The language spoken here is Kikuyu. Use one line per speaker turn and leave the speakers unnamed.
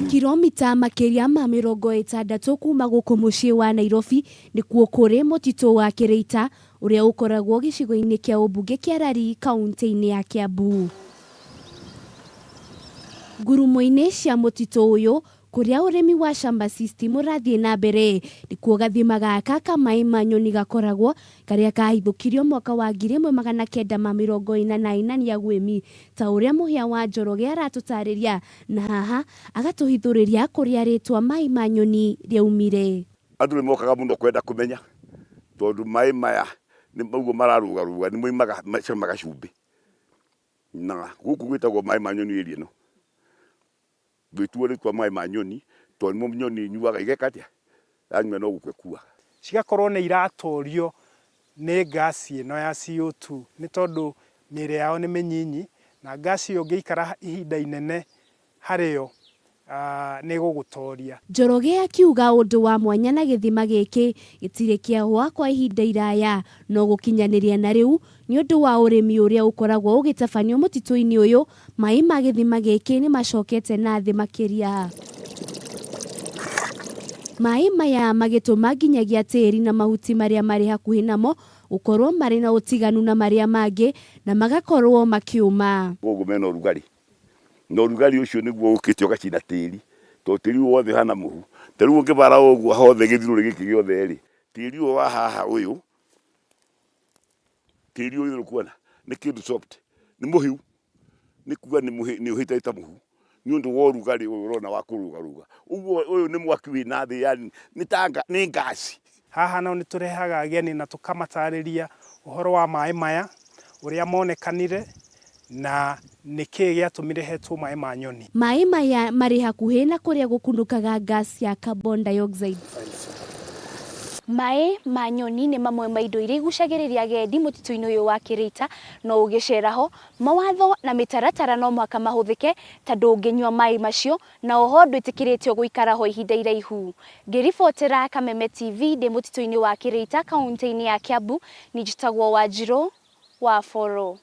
Kilomita makĩria ma 60 kuma gũkũ mũciĩ wa Nairobi nĩkuo kũrĩ mũtitũ wa Kĩrĩita ũrĩa ũkoragwo gĩcigo-inĩ kĩa ũmbunge kĩa Lari kaunti-inĩ ya Kiambu. Ngurumo-inĩ cia mũtitũ ũyũ kũrĩa ũrĩmi wa shamba system ũrathiĩ na mbere nĩkuo gathima gaka ka maĩ ma nyoni gakoragwo karĩa kahithũkirio mwaka wa 1944 nĩ Agwĩmi ta ũrĩa Mũhĩa wa Njoroge aratũtarĩria na haha agatũhithũrĩria kũrĩa rĩtwa maĩ ma nyoni rĩaumire.
Andũ nĩ mokaga mũno kwenda kũmenya tondũ maĩ maya nĩ ũguo mararũgarũga nĩ moimaga macamaga cumbĩ. Na gũkũ gwĩtagwo maĩ ma nyoni area ĩno. Gwĩtuo rĩtwa maĩ ma nyoni tondũ nĩmo nyoni inyuaga igeka atĩa? Yanyua no gũkua ĩkuaga.
Cigakorwo nĩ iratorio nĩ gas ĩno ya CO2 nĩ tondũ mĩĩrĩ yao nĩ mĩnyinyi na gas ĩyo ũngĩikara ihinda inene harĩ yo nĩ ĩgũgũtoria.
Njoroge akiuga ũndũ wa mwanya na gĩthima gĩkĩ gĩtirĩ kĩahũa kwa ihinda iraya no gũkinyanĩria na rĩu nĩũndũ wa ũrĩmi ũrĩa ũkoragwo ũgĩtabanio mũtitũ-inĩ ũyũ, maĩ ma gĩthima gĩkĩ nĩmacokete na thĩ makĩria. Maĩ maya magĩtũma nginyagia tĩri na mahuti marĩa marĩ hakuhĩ namo gũkorwo marĩ na ũtiganu na marĩa mangĩ na magakorwo makĩũma.
Ũguo mena ũrugarĩ na ũrugarĩ ũcio nĩguo ũkĩte ũgacina tĩri tondũ tĩri ũyũ wothe ũhana mũhu. Ta rĩu ũngĩbara ũguo hothe gĩthiũrũrĩ gĩkĩ gĩothe rĩ, tĩri ũyũ wa haha ũyũ, tĩri ũyũ ũkuona nĩ kĩndũ soft, nĩ mũhiũ, nĩ kuga nĩ ũhĩte ta mũhu nĩ ũndũ wa ũrugarĩ ũyũ ũrona wa kũrũgarũga. Ũguo ũyũ nĩ mwaki wĩna thĩ yani nĩ ta nĩ ngaci.
Haha nao nĩ tũrehaga ageni na tũkamatarĩria ũhoro wa maĩ maya, ũrĩa monekanire na nĩ kĩĩ gĩatũmire hetwo maĩ ma nyoni.
Maĩ maya marĩ hakuhĩ na kũrĩa gũkunũkaga gas ya carbon dioxide. Maĩ ma nyoni nĩ mamwe ma indo iria igucagĩrĩria agendi mũtitũ-inĩ ũyũ wa Kĩrĩita, no ũgĩcera ho, mawatho na mĩtaratara no mũhaka mahũthĩke ta ndũngĩnyua maĩ macio na oho ndwĩtĩkĩrĩtio gũikara ho ihinda iraihu. Ngĩribotera Kameme TV ndĩ mũtitũ-inĩ wa Kĩrĩita kaũntĩ-inĩ ya Kiambu, niĩ njĩtagwo Wanjirũ wa Boro.